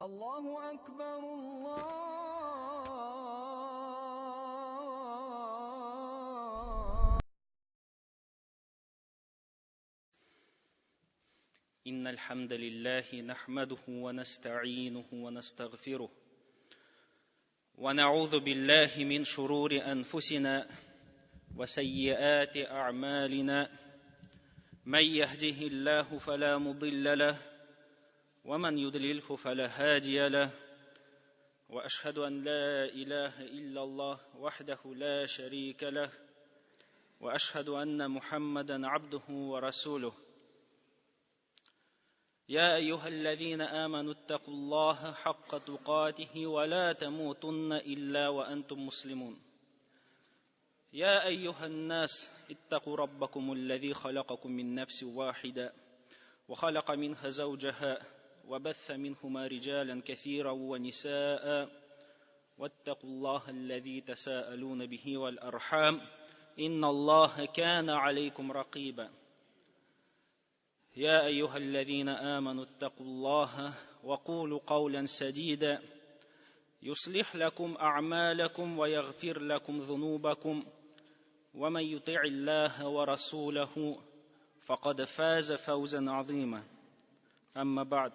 الله أكبر الله. إن الحمد لله نحمده ونستعينه ونستغفره ونعوذ بالله من شرور أنفسنا وسيئات أعمالنا، من يهده الله فلا مضل له ومن يضلله فلا هادي له، وأشهد أن لا إله إلا الله وحده لا شريك له، وأشهد أن محمدا عبده ورسوله. يا أيها الذين آمنوا اتقوا الله حق تقاته ولا تموتن إلا وأنتم مسلمون. يا أيها الناس اتقوا ربكم الذي خلقكم من نفس واحدة وخلق منها زوجها وبث منهما رجالا كثيرا ونساء، واتقوا الله الذي تساءلون به والأرحام إن الله كان عليكم رقيبا. يا أيها الذين آمنوا اتقوا الله وقولوا قولا سديدا يصلح لكم أعمالكم ويغفر لكم ذنوبكم، ومن يطع الله ورسوله فقد فاز فوزا عظيما. أما بعد،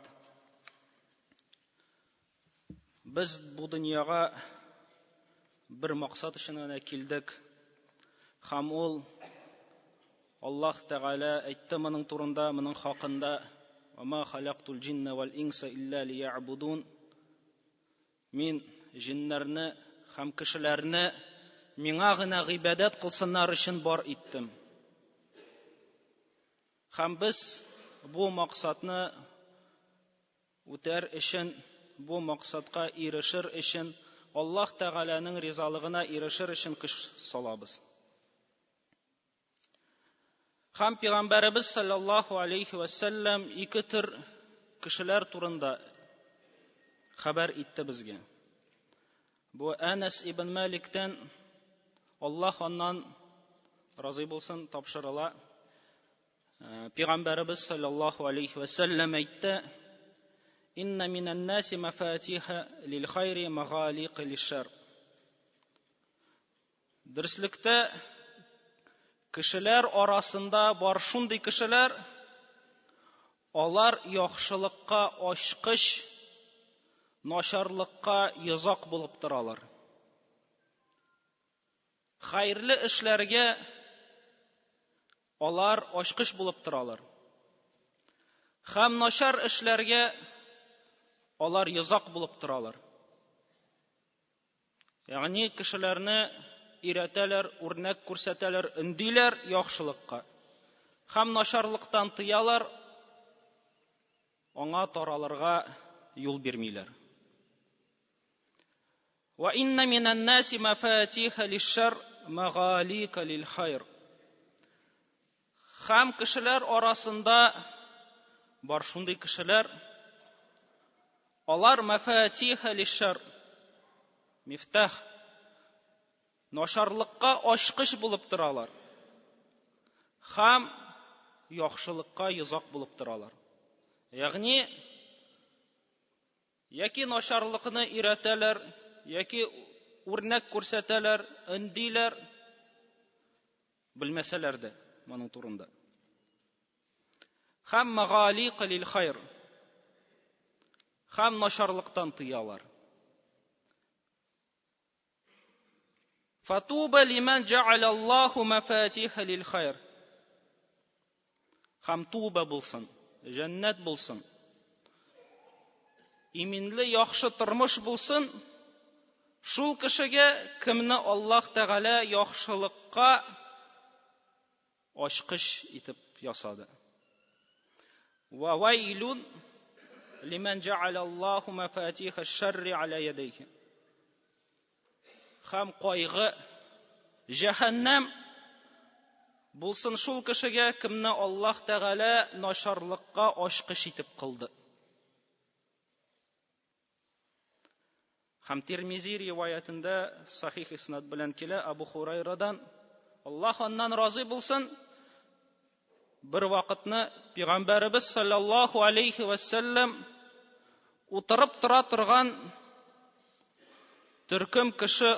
Без бу дөньяга бер максат өчен генә килдек. Һәм ул Аллаһ Тәгалә әйтте моның турында, моның хакында: «Ва халактул джинна вал инса илля лиябудун». Мин җиннәрне һәм кешеләрне миңа гына гыйбадәт кылсыннар өчен бар иттем. Һәм без бу максатны үтәр өчен, бу максатка ирешер өчен, Аллаһ Тәгаләнең ризалыгына ирешер өчен көч салабыз. Һәм Пәйгамбәребез саллаллаһу алейхи ва саллям ике төр кешеләр турында хәбәр итте безгә. Бу Әнәс ибн Маликтән, Аллаһ аннан разый булсын, тапшырыла. Пәйгамбәребез саллаллаһу алейхи ва саллям әйтте: «Инна минан наси мафатиха лил хайри магалика лишшар». Дөреслектә кешеләр арасында бар шундый кешеләр, алар яхшылыкка ачкыч, начарлыкка йозак булып торалар. Хәерле эшләргә алар ачкыч булып торалар. Һәм начар эшләргә алар йозак булып торалар. Ягъни кешеләрне өйрәтәләр, үрнәк күрсәтәләр, өндиләр яхшылыкка. Һәм начарлыктан тыялар, аңа таралырга юл бирмиләр. Ва инна минан наси мафатиха лишшар магалика лил хайр. Һәм кешеләр арасында бар шундый кешеләр, алар мафатиха лишшар, мифтах, начарлыкка ачкыч булып торалар. Һәм яхшылыкка йозак булып торалар. Ягъни яки начарлыкны өйрәтәләр, яки үрнәк күрсәтәләр, өндиләр, белмәсәләр дә моның турында. Һәм магалика лил хайр. Һәм начарлыктан тыялар. Фатуба лиман джа'аля Аллаху мафатиха лил хайр. Һәм туба булсын, җәннәт булсын. Иминле яхшы тормыш булсын шул кешегә, кемне Аллаһ Тәгалә яхшылыкка ачкыч итеп ясады. Ва вайлун лиман джа'аля Аллаху мафатиха шарри аля ядайхи. Һәм кайгы, җәһәннәм булсын шул кешегә, кемне Аллаһ Тәгалә начарлыкка ачкыч итеп кылды. Һәм Тирмизи риваятендә сахих иснад белән килә Абу Хурайрадан, Аллаһ аннан разый булсын, бер вакытны Пәйгамбәребез саллаллаһу алейхи ва саллям Утырып тора торган төркем кеше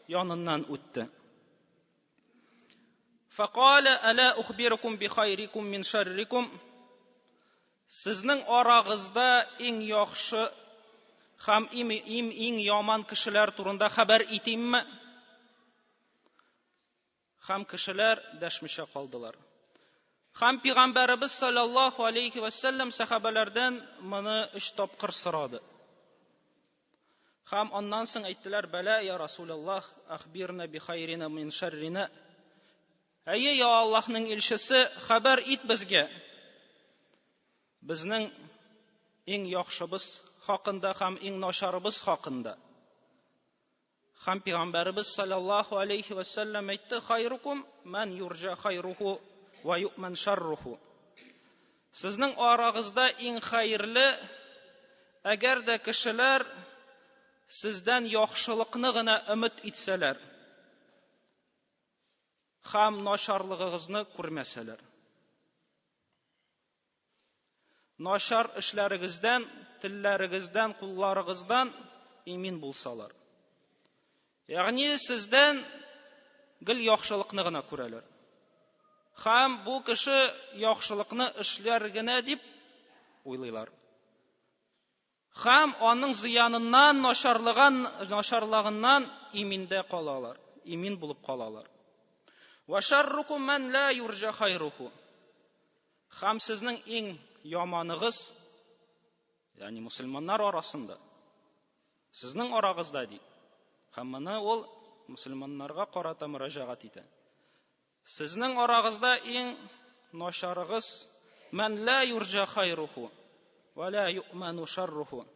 яныннан үтте. Фәкалә әлә ухбирукум бихайрикум мин шаррикум. Сезнең арагызда иң яхшы һәм иң яман кешеләр турында хәбәр итимме? Һәм кешеләр дәшмичә калдылар. Һәм пәйгамбәребез саллаллаһу алейхи ва саллям сахабалардан моны өч тапкыр сорады. Һәм аннан соң әйттеләр: "Бәлә я Расулаллаһ, ахбирна би хайрина мин шаррина." Әйе, я Аллаһның илчесе, хәбәр ит безгә. Безнең иң яхшыбыз хакында һәм иң начарыбыз хакында. Һәм пәйгамбәребез саллаллаһу алейхи ва саллям әйтте: "Хайрукум ман юрҗа хайруху ва юъман шарруху." Сезнең арагызда иң хәерле, әгәр дә кешеләр сездән яхшылыкны гына өмет итсәләр һәм начарлыгыгызны күрмәсәләр. Начар эшләрегездән, телләрегездән, кулларыгыздан имин булсалар. Ягъни сездән гел яхшылыкны гына күрәләр. Һәм бу кеше яхшылыкны эшләр генә дип уйлыйлар. Һәм аның зыяныннан, начарлыгын, начарлыгыннан иминдә калалар, имин булып калалар. Ва шаррукум ман ла юрҗа хайруху. Һәм сезнең иң яманыгыз, ягъни мусульманнар арасында, сезнең арагызда ди. Һәм моны ул мусульманнарга карата мөрәҗәгать итә. Сезнең арагызда иң начарыгыз ман ла юрҗа хайруху ва ла юъману шарруху.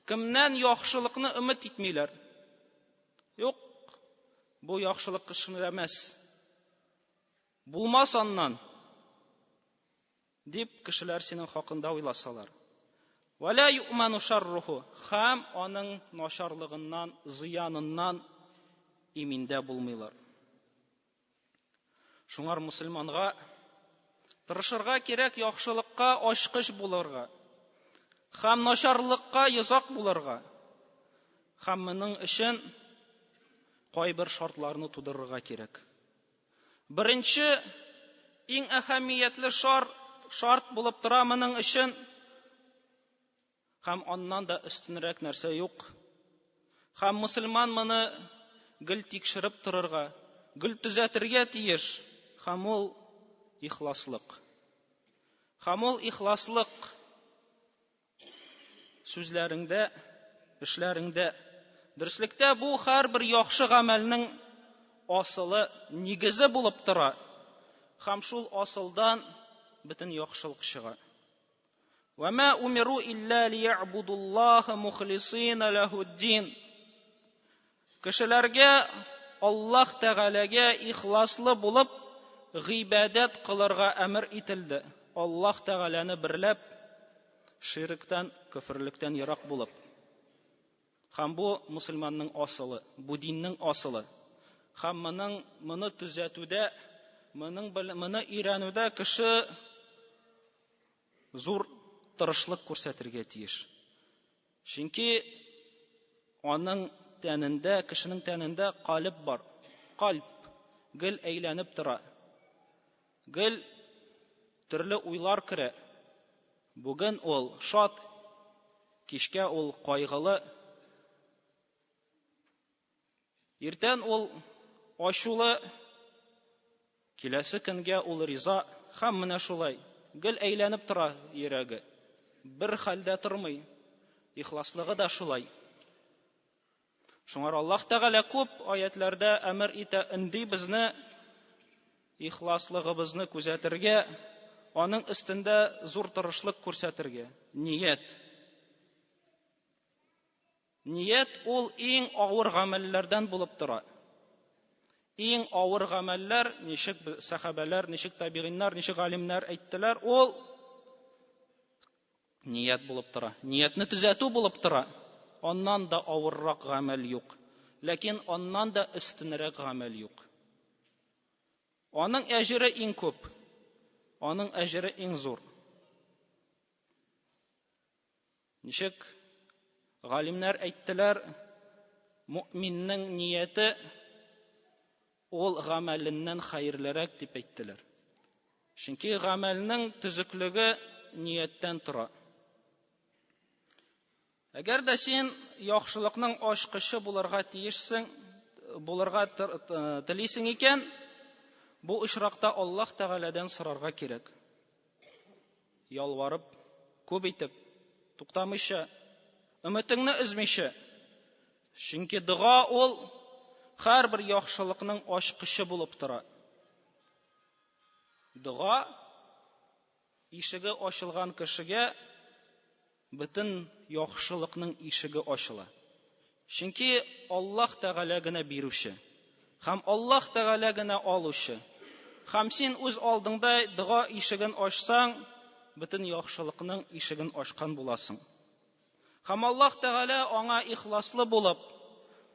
Кемнән яхшылыкны өмет итмиләр? Юк, бу яхшылык эшләмәс. Булмас аннан дип кешеләр синең хакында уйласалар. Ва ла юъману шарруху. Һәм аның начарлыгыннан, зыяныннан иминдә булмыйлар. Шуңар мусульманга тырышырга кирәк яхшылыкка ачкыч булырга, һәм начарлыкка йозак булырга. Һәм моның өчен кайбер шартларны тудырырга кирәк. Беренче, иң әһәмиятле шарт булып тора моның өчен, һәм аннан да өстенрәк нәрсә юк. Һәм мусульман моны гел тикшереп торырга, гел төзәтергә тиеш. Һәм ул ихласлык. Һәм ул ихласлык сүзләреңдә, эшләреңдә. Дөреслектә бу һәрбер яхшы гамәлнең асылы, нигезе булып тора. Һәм шул асылдан бөтен яхшылык чыга. Вәмә умиру илля лиябудуллаһа мухлисина ләһуддин. Кешеләргә Аллаһ Тәгаләгә ихласлы булып гыйбадәт кылырга әмер ителде. Аллаһ Тәгаләне берләп, ширктән, көферлектән ерак булып. Һәм бу мусульманның асылы, бу диннең асылы. Һәм моның моны төзәтүдә, моның моны өйрәнүдә кеше зур тырышлык күрсәтергә тиеш. Чөнки аның тәнендә, кешенең тәнендә калып бар. Кальп гел әйләнеп тора. Гел төрле уйлар керә. Бүген ул шат, кичкә ул кайгылы. Иртән ул ачулы, киләсе көнгә ул риза, һәм менә шулай гел әйләнеп тора йөрәге. Бер хәлдә тормый. Ихласлыгы да шулай. Шуңар Аллаһ Тәгалә күп аятларда әмер итә, өнди безне ихласлыгыбызны күзәтергә, аның өстендә зур тырышлык күрсәтергә. Ният. Ният ул иң авыр гамәлләрдән булып тора. Иң авыр гамәлләр, ничек сахабәләр, ничек табигыйннар, ничек галимнәр әйттеләр, ул ният булып тора. Ниятне төзәтү булып тора. Аннан да авыррак гамәл юк. Ләкин аннан да өстенрәк гамәл юк. Аның әҗере иң күп. Аның әҗере иң зур. Ничек Галимнәр әйттеләр, мөэминнең нияте ул гамәленнән хәерлерәк дип әйттеләр. Чөнки гамәлнең төзеклеге нияттән тора. Әгәр дә син яхшылыкның ачкычы булырга тиешсең, булырга телисең икән, бу очракта Аллаһ Тәгаләдән сорарга кирәк. Ялварып, күп итеп, туктамыйча, өметеңне өзмичә. Чөнки дога ул һәрбер яхшылыкның ачкычы булып тора. Дога ишеге ачылган кешегә бөтен яхшылыкның ишеге ачыла. Чөнки Аллаһ Тәгалә генә бирүче һәм Аллаһ Тәгалә генә алучы. Һәм син үз алдыңда дога ишеген ачсаң, бөтен яхшылыкның ишеген ачкан буласың. Һәм Аллаһ Тәгалә аңа ихласлы булып,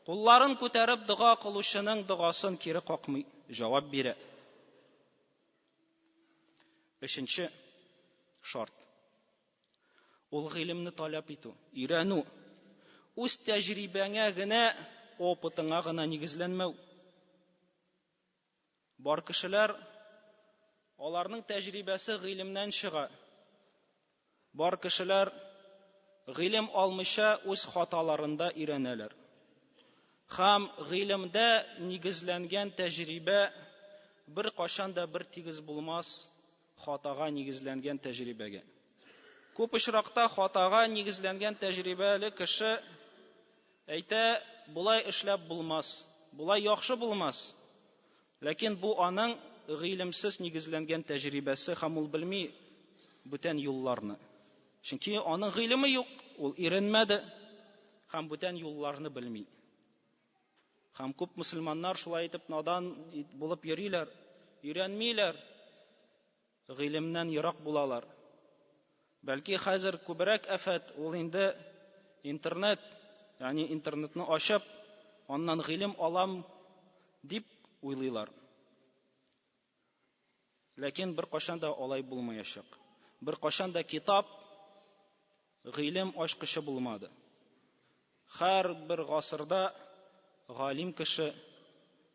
кулларын күтәреп дога кылучының догасын кире какмый, җавап бирә. Өченче шарт. Ул гыйлемне таләп итү, өйрәнү. Үз тәҗрибәңә генә, опытыңа гына нигезләнмәү. Бар кешеләр аларның тәҗрибәсе гыйлемнән чыга. Бар кешеләр гыйлем алмыйча үз хаталарында өйрәнәләр. Һәм гыйлемдә нигезләнгән тәҗрибә бер кашан да бер тигез булмас хатага нигезләнгән тәҗрибәгә. Күп очракта хатага нигезләнгән тәҗрибәле кеше әйтә, болай эшләп булмас, болай яхшы булмас. Ләкин бу аның гыйлемсез нигезләнгән тәҗрибәсе һәм ул белми бүтән юлларны. Чөнки аның гыйлеме юк, ул өйрәнмәде һәм бүтән юлларны белми. Һәм күп мөселманнар шулай итеп надан булып йөриләр, өйрәнмиләр, гыйлемнән ерак булалар. Бәлки хәзер күбрәк афәт ул инде интернет, ягъни интернетны ачып, аннан гыйлем алам дип уйлыйлар. Ләкин бер кашан да алай булмаячак. Бер кашан да китап гыйлем ачкычы булмады. Һәр бер гасырда галим кеше,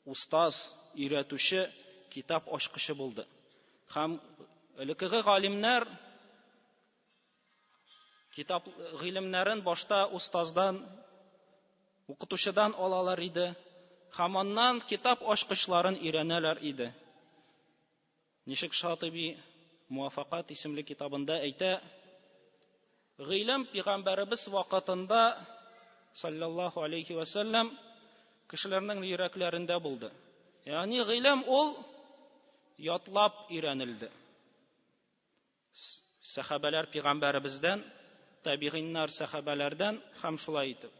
устаз, өйрәтүче китап ачкычы булды. Һәм элеккеге галимнәр китап гыйлемнәрен башта устаздан, укытучыдан алалар иде һәм аннан китап ачкычларын өйрәнәләр иде. Ничек Шатиби Муафакат исемле китабында әйтә, гыйлем пәйгамбәребез вакытында саллаллаһу алейхи ва саллям кешеләрнең йөрәкләрендә булды. Ягъни гыйлем ул ятлап өйрәнелде. Сәхабәләр пәйгамбәребездән, табигыйннар сәхабәләрдән һәм шулай итеп.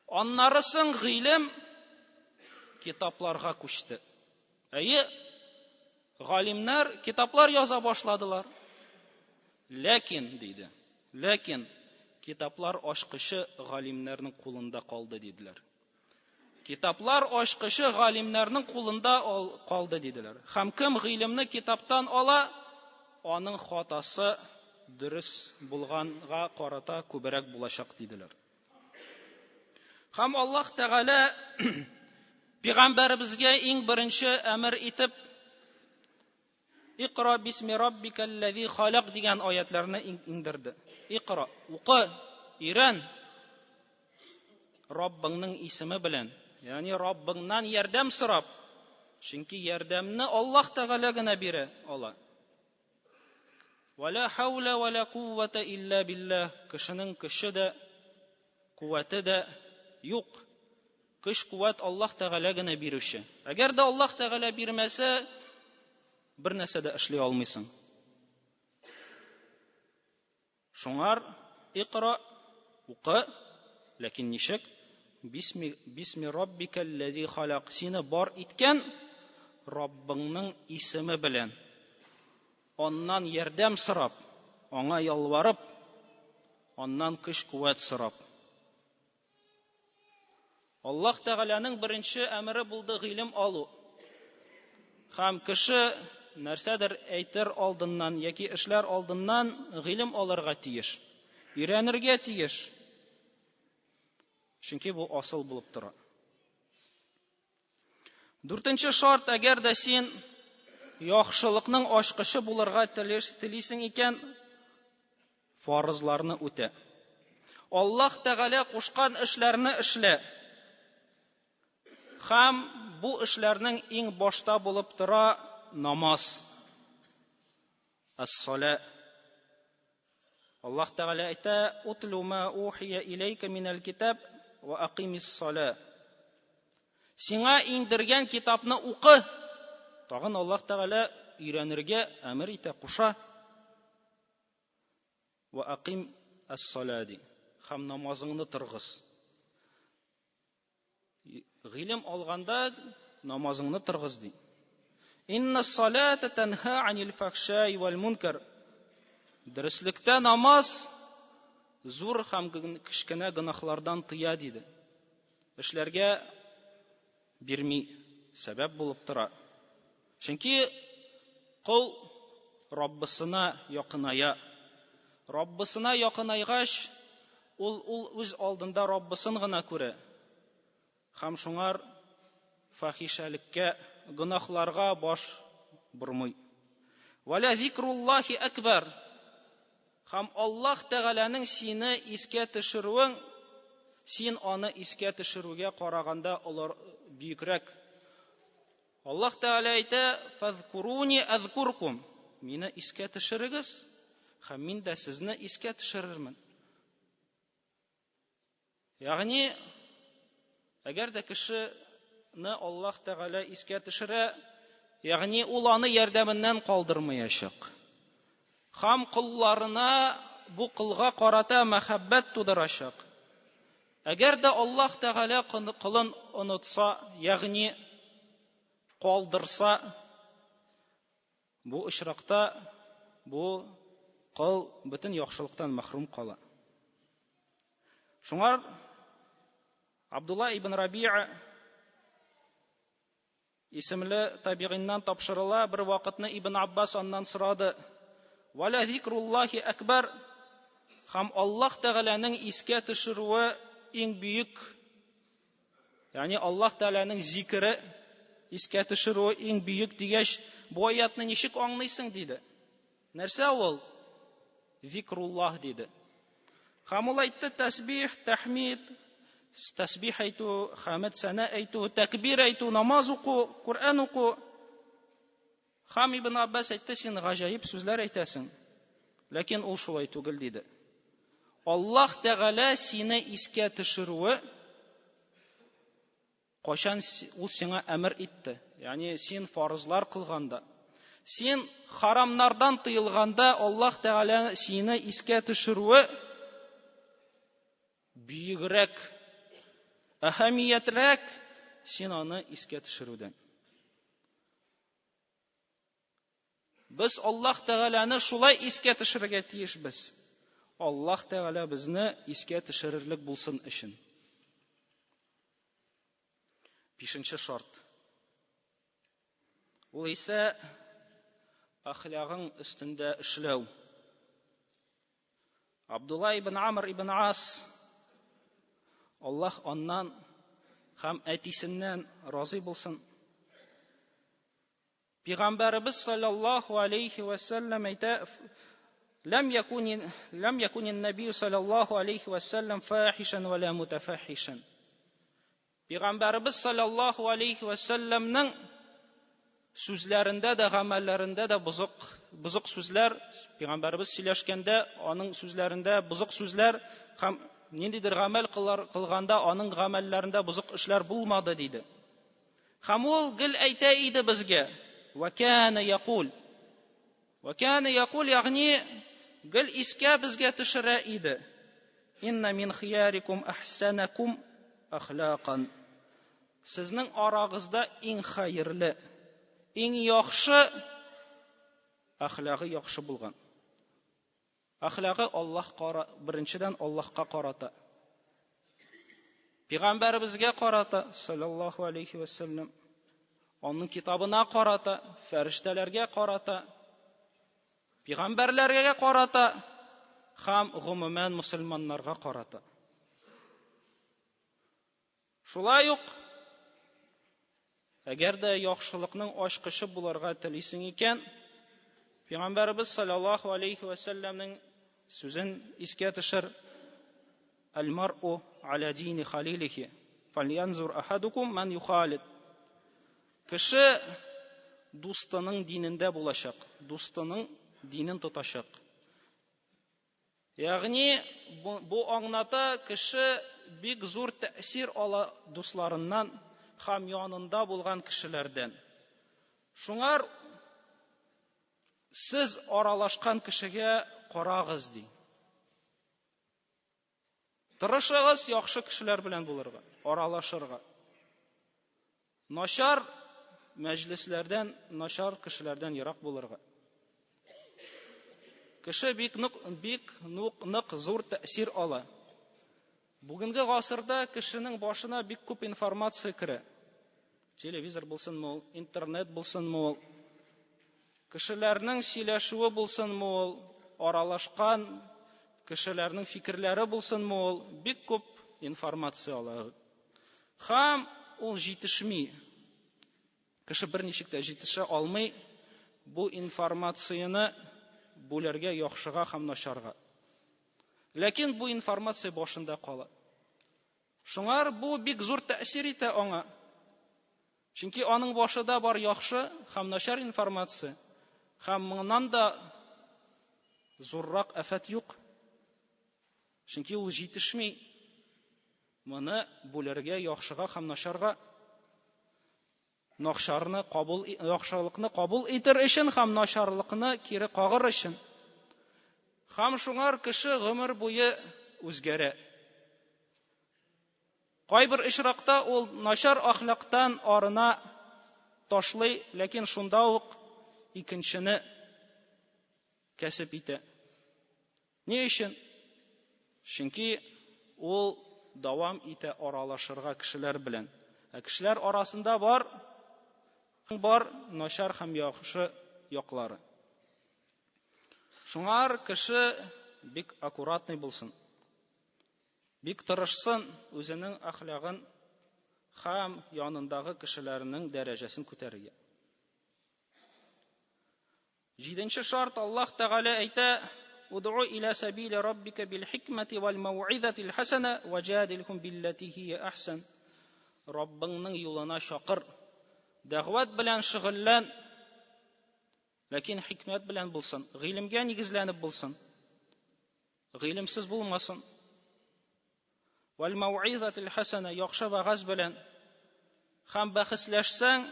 Аннары соң гыйлем китапларга күчте. Әйе, галимнәр китаплар яза башладылар. Ләкин, диде, ләкин китаплар ачкычы галимнәрнең кулында калды, диделәр. Китаплар ачкычы галимнәрнең кулында калды, диделәр. Һәм кем гыйлемне китаптан ала, аның хатасы дөрес булганга карата күбрәк булачак, диделәр. Һәм Аллаһ Тәгалә пәйгамбәребезгә иң беренче әмер итеп Икра бисми раббикаллази халак дигән аятларны иңдерде. Икра, укы, өйрән Раббыңның исеме белән, ягъни Раббыңнан ярдәм сорап, чөнки ярдәмне Аллаһ Тәгалә генә бирә ала. Вала хаула вала куввата илля биллаһ. Кешенең көче дә, куәте дә юк. Көч куәт Аллаһ Тәгалә генә бирүче. Әгәр дә Аллаһ Тәгалә бирмәсә, бер нәрсә дә эшли алмыйсың. Шуңар икра, укы, ләкин ничек? Бисми, бисми раббикәлләзи халак. Сине бар иткән Раббыңның исеме белән. Аннан ярдәм сорап, аңа ялварып, аннан көч-куәт сорап. Аллаһ Тәгаләнең беренче әмере булды гыйлем алу. Һәм кеше нәрсәдер әйтер алдыннан яки эшләр алдыннан гыйлем алырга тиеш. Өйрәнергә тиеш. Чөнки бу асыл булып тора. Дүртенче шарт, әгәр дә син яхшылыкның ачкычы булырга телисең икән, фарызларны үтә. Аллаһ Тәгалә кушкан эшләрне эшлә. Һәм бу эшләрнең иң башта булып тора намаз. Ас-сала. Аллаһ Тәгалә әйтә: "Утлу ма ухия иләйка минәл китаб ва акимис-сала". Сиңа иңдергән китапны укы. Тагын Аллаһ Тәгалә өйрәнергә әмер итә, куша. Ва аким ас-сала ди. Һәм намазыңны торгыз. Гыйлем алганда намазыңны торгыз ди. Инна салата танха анил фахшай вал мункар. Дөреслектә намаз зур һәм кечкенә гөнаһлардан тыя диде. Эшләргә бирми, сәбәп булып тора. Чөнки кол Раббысына якыная. Раббысына якынайгач, ул ул үз алдында Раббысын гына күрә. Һәм шуңар фахишәлеккә, гөнаһларга баш бормый. Вәлә зикруллахи әкбәр. Һәм Аллаһ Тәгаләнең сине искә төшерүен, син аны искә төшерүгә караганда олар бөекрәк. Аллаһ Тәгалә әйтә: "Фазкуруни азкуркум". Мине искә төшерегез, һәм мин дә сезне искә төшерермен. Ягъни, әгәр дә кешене Аллаһ Тәгалә искә төшерә, ягъни ул аны ярдәменнән калдырмаячак. Һәм колларына бу кылга карата мәхәббәт тудырачак. Әгәр дә Аллаһ Тәгалә колын онытса, ягъни калдырса, бу очракта бу кол бөтен яхшылыктан мәхрүм кала. Шуңар Абдулла ибн Рабиа исемле табигыйннан тапшырыла, бер вакытны Ибн Аббас аннан сорады: "Валя зикруллахи акбар?" Һәм Аллаһ Тәгаләнең искә төшерүе иң бөек, ягъни Аллаһ Тәгаләнең зикере искә төшерүе иң бөек дигәч, бу аятны ничек аңлыйсың диде. Нәрсә ул? Зикруллаһ диде. Һәм ул әйтте: тәсбих, тәхмид, тәсбих әйтү, хәмд сәнә әйтү, тәкбир әйтү, намаз уку, Коръән уку. Һәм Ибн Аббас әйтте: син гаҗәеп сүзләр әйтәсең. Ләкин ул шулай түгел диде. Аллаһ Тәгалә сине искә төшерүе кайчан ул сиңа әмер итте? Ягъни син фарызлар кылганда, син харамнардан тыелганда Аллаһ Тәгалә сине искә төшерүе бөегрәк, әһәмиятрәк син аны искә төшерүдән. Без Аллаһ Тәгаләне шулай искә төшерергә тиешбез. Аллаһ Тәгалә безне искә төшерерлек булсын өчен. Бишенче шарт. Ул исә әхлагың өстендә эшләү. Абдулла ибн Амр ибн Ас, Аллаһ аннан һәм әтисеннән разый булсын. Пәйгамбәребез саллаллаһу алейхи ва саллям әйтә: "Ләм якуни ләм якуни наби саллаллаһу алейхи ва саллям фахишан ва ла мутафахишан". Пәйгамбәребез саллаллаһу алейхи ва саллямның сүзләрендә дә, гамәлләрендә дә бозык, бозык сүзләр, пәйгамбәребез сөйләшкәндә аның сүзләрендә бозык сүзләр һәм ниндидер гамәл кылганда аның гамәлләрендә бозык эшләр булмады диде. Һәм ул гел әйтә иде безгә: "Ва кана якул". Ва кана якул, ягъни гел искә безгә төшерә иде. Инна мин хиярикум ахсанакум ахлакан. Сезнең арагызда иң хәерле, иң яхшы әхлагы яхшы булган. Әхлагы Аллаһ кара, беренчедән Аллаһка карата. Пәйгамбәребезгә карата, саллаллаһу алейхи ва саллям, аның китабына карата, фәрештәләргә карата, пәйгамбәрләргә карата һәм гомумән мусульманнарга карата. Шулай ук, әгәр дә яхшылыкның ачкычы булырга телисең икән, Пәйгамбәребез саллаллаһу алейхи ва сәлләмнең сүзен искә төшер: "Әл-мар'у аля дини халилихи, фальянзур ахадукум ман юхалид." Кеше дустының динендә булачак, дустының динен тотачак. Ягъни бу аңлата, кеше бик зур тәэсир ала дусларыннан һәм янында булган кешеләрдән. Шуңар сез аралашкан кешегә карагыз ди. Тырышыгыз яхшы кешеләр белән булырга, аралашырга. Начар мәҗлесләрдән, начар кешеләрдән ерак булырга. Кеше бик нык, бик нык, нык зур тәэсир ала. Бүгенге гасырда кешенең башына бик күп информация керә. Телевизор булсынмы ул, интернет булсынмы ул, кешеләрнең сөйләшүе булсынмы ул, аралашкан кешеләрнең фикерләре булсынмы ул, бик күп информация ала. Һәм ул җитешми. Кеше берничек тә җитешә алмый бу информацияне бүләргә яхшыга һәм начарга. Ләкин бу информация башында кала. Шуңар бу бик зур тәэсир итә аңа. Чөнки аның башында бар яхшы һәм начар информация. Һәм моннан да зуррак афәт юк. Чөнки ул җитешми. Моны бүләргә яхшыга һәм начарга. Начарны кабул, яхшылыкны кабул итер өчен һәм начарлыкны кире кагыр өчен. Һәм шуңар кеше гомер буе үзгәрә. Кайбер очракта ул начар әхлактан арына ташлый, ләкин шунда ук икенчене кәсеп итә. Ни өчен? Чөнки ул дәвам итә аралашырга кешеләр белән. Ә кешеләр арасында бар бар начар һәм яхшы яклары. Шуңар кеше бик аккуратный булсын. Бик тырышсын үзенең әхлагын һәм янындагы кешеләрнең дәрәҗәсен күтәрергә. Җиденче шарт Аллаһ Тәгалә әйтә: "Уд'у иля сабили раббика бил хикмәти вал мауизатил хасана ваҗадилхум биллати һия ахсан." Раббыңның юлына чакыр. Дәгъват белән шөгыльлән, ләкин хикмәт белән булсын, гыйлемгә нигезләнеп булсын. Гыйлемсез булмасын. Вал мауизатил хасана, яхшы вәгазь белән һәм бәхәсләшсәң,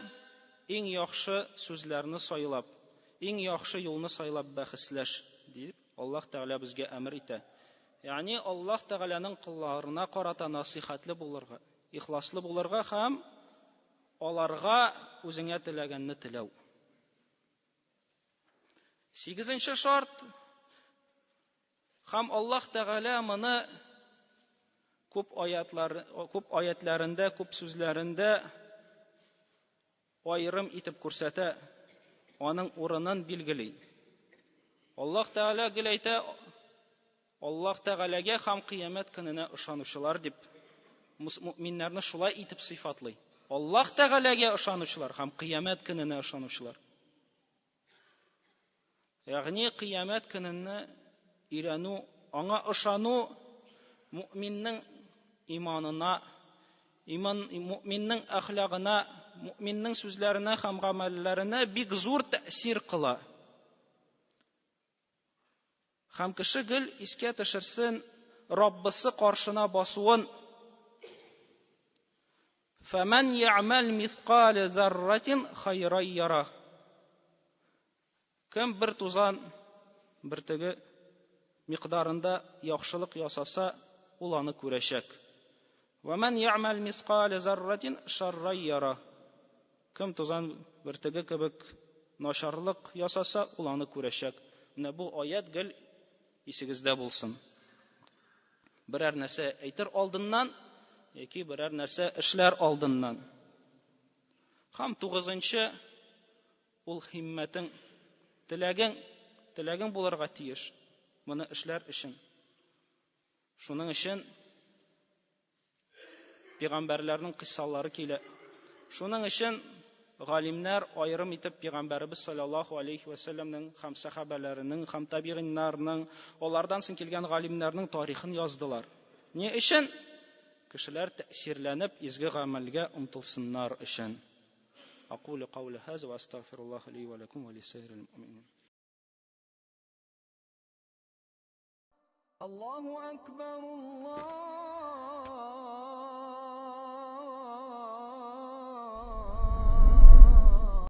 иң яхшы сүзләрне сайлап, иң яхшы юлны сайлап бәхәсләш, дип Аллаһ Тәгалә безгә әмер итә. Ягъни Аллаһ Тәгаләнең колларына карата насыйхатлы булырга, ихласлы булырга һәм аларга үзеңә теләгәнне теләү. Сигезенче шарт, һәм Аллаһ Тәгалә моны күп аятлар, күп аятларында, күп сүзләрендә аерым итеп күрсәтә, аның урынын билгели. Аллаһ Тәгалә гел әйтә, Аллаһ Тәгаләгә һәм кыямәт көненә ышанучылар дип мөэминнәрне шулай итеп сыйфатлый. Аллаһ Тәгаләгә ышанучылар һәм кыямәт көненә ышанучылар. Ягъни кыямәт көненә өйрәнү, аңа ышану мөэминнең иманына, иман мөэминнең әхлагына, мөэминнең сүзләренә һәм гамәлләренә бик зур тәэсир кыла. Һәм кеше гел искә төшерсен Раббысы каршына басуын. Фәмән я'мәл мисқале зарратин хайрай яра. Кем бер тузан бөртеге микъдарында яхшылык ясаса, ул аны күрәчәк. Вәмән я'мәл мисқале зарратин шаррай яра. Кем тузан бөртеге кебек начарлык ясаса, ул аны күрәчәк. Менә бу аят гел исегездә булсын. Берәр нәрсә әйтер алдыннан яки берәр нәрсә эшләр алдыннан. Һәм тугызынчы, ул химмәтең, теләгең, теләгең булырга тиеш моны эшләр өчен. Шуның өчен Пәйгамбәрләрнең кыйссалары килә. Шуның өчен галимнәр аерым итеп Пәйгамбәребез саллаллаһу алейхи ва сәлләмнең һәм сахабәләренең һәм табигыйннарның, алардан соң килгән галимнәрнең тарихын яздылар. Ни өчен? Кешеләр тәэсирләнеп изге гамәлгә омтылсыннар өчен. أقول قول هذا وأستغفر الله لي ولكم ولسائر المؤمنين. الله أكبر الله.